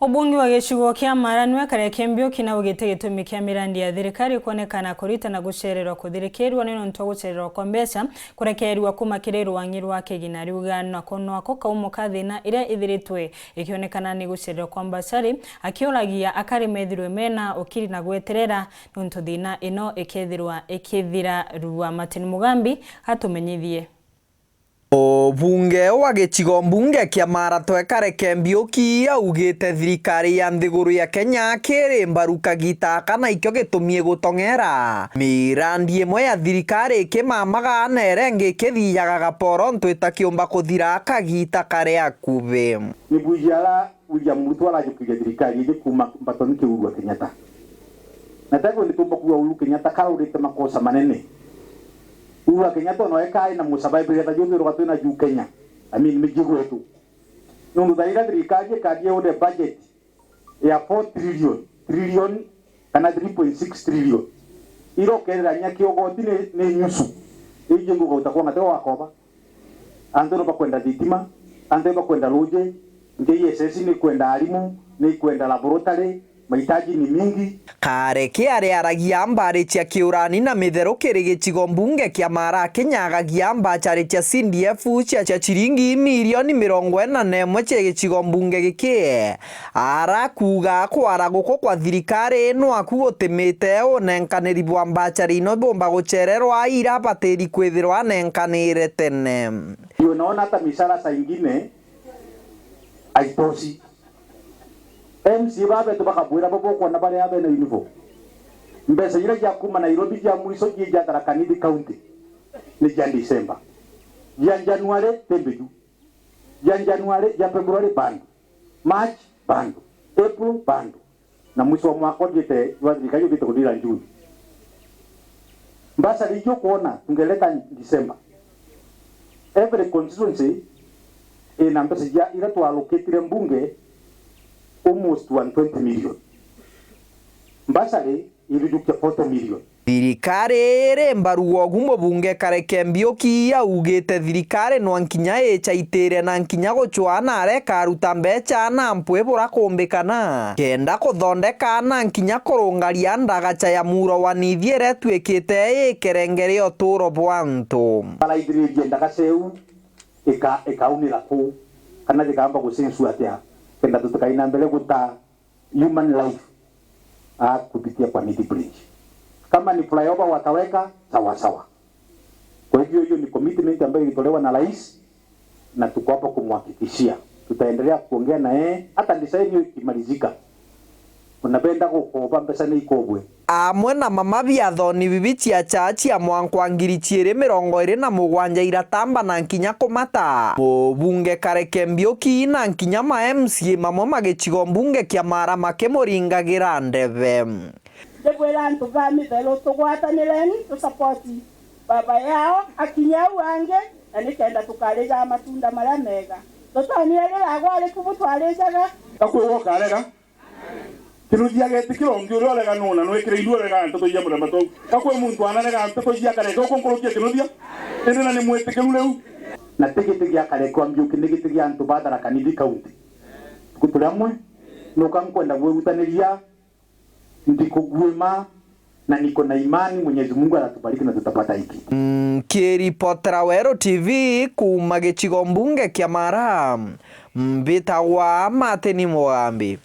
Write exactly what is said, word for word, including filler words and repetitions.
Mubunge wa gicigo kia Mara niwe Kareke Mbiuki naugite gitumi kia mirandi ya thirikari kuonekana kurita na gucererwa kuthirikirwa ni nontu wa gucererwa kwa mbeca kurekerwa kuma kiri rwangi rwa kigina. Riuga nako nwako kaumo ka thina iria ithiritwe ikionekana ni gucererwa kwa mbacari, akiuragia akari methirwe mena ukiri na gweterera nontu thina ino ikethirwa ikithira rua. Martin Mugambi atumenyithie. Mubunge wa gicigo mbunge kia Mara Twekare Kembiuki augite thirikari ya nthiguru ya Kenya kiri mbaru kagita aka na ikio gitumi igutong'era. Mirandi imwe ya thirikari ikimamaga na iria ingi ikithiaga gaporo ntu itakiumba kuthira kagita kari akuvi. Ni bwiji ara William Ruto arajukiria thirikari iji kuuma mbatoni kia Uhuru wa Kenyatta. Na tagwe ni tumba kuuga Uhuru Kenyatta karaurite makosa manene. Uhuru wa Kenyatta ona eka ai na musabaibire ta juthi uroga twina juu Kenya. I mean, miji gwetu. Nundu thaira thirikari ikathie ude budget ya four trillion, trillion kana three point six trillion. Ira ukererania kiogoti ni, ni nyusu. Iji nguga utakwa ngate wakoba. Antu ni bakwenda thitima, antu ni bakwenda ruji, J S S ni ikwenda arimu, ni ikwenda laboratory, mahitaji ni mingi. Kareke ariaragia mbari cia kiurani na mitheru kiri gicigo mbunge kia Mara akinyagagia mbachari cia C D F cia, cia ciringi milioni mirongo ina na imwe cia gicigo mbunge giki. Arakuuga kwara guku kwa thirikari nwaku gutimite unenkaniri bwa mbachari ino bumba gucererwa ira batiri kwithirwa anenkanire tene. Ndio naona hata misara saa ingine haitoshi. M C A babetu bakabwira bo bokwona baria bena uniform. Mbeca iria cia kuma Nairobi cia mwiso cia Tharaka Nithi County ni cia December. Cia January ti mbiju. Cia January, cia February bando. March bando. April bando. Na mwisho wa mwaka uthiite jwa thirikari uthiite kuthira June. Mbasari icio ukwona tungeleta December. Every constituency ina mbeca cia ira twalukitire mbunge almost one twenty million. Mbasari irujukia forty million. Thirikari iri mbaru wogu mubunge Kareke Mbiuki augite thirikari nwa nkinya icaitire na nkinya gucwaa na areka aruta mbeca na mpwi bura kumbikana kenda kuthondeka na nkinya kurungaria ndagaca ya muro wa Nithi iria itwikite ikerenge ria uturo bwa antu. Baraithiririe ndagaca iu ika-, ikaunira kuu kana jikamba gucensu atia kenda tutikaina mbere guta human life, ah, kupitia kwa Nithi Bridge. Kama ni flyover wataweka, sawa sawa. Kwa hivyo, hiyo ni commitment ambayo ilitolewa na rais, na tuko hapa kumhakikishia. Tutaendelea kuongea na yeye, hata design hiyo ikimalizika. Unapenda kukopa, pesa ni ikobwe. Amwe na mama biathoni bibi cia chaa cia mwanka wa ngiri ciiri mirongo iiri na mugwanja iratamba na nkinya kumata. Mubunge Kareke Mbiuki na nkinya ma M C A mamwe ma gicigo mbunge kia Mara makimuringagira ndebe. Ndibwira antu ba mitheru, tugwatanireni, tusapoti baba yao, akinya au angi, na nikenda tukarijaga matunda maria mega. Tutonire riragwa ariku butwarijaga. Gakwigua ukarega. Kinuthia agetikira ungi uria urega nuna nwikire ithui urega nteto cia muremba tou. Gakwi muntu anarega nteto cia Kareke ukunkurukia Kinuthia? Indi na ni mwitikiru riu. Na ti giti gia Kareke wa Mbiuki, ni giti gia antu ba Tharaka Nithi County. Tuku turi amwe, nuka nkwenda gwirutaniria, ndikuguima, na niko na imani Mwenyezi Mungu atatubariki na tutapata hiki. Nkiripotera Weru T V kuuma gicigo mbunge kia Mara, mbitagwa Martin Mugambi.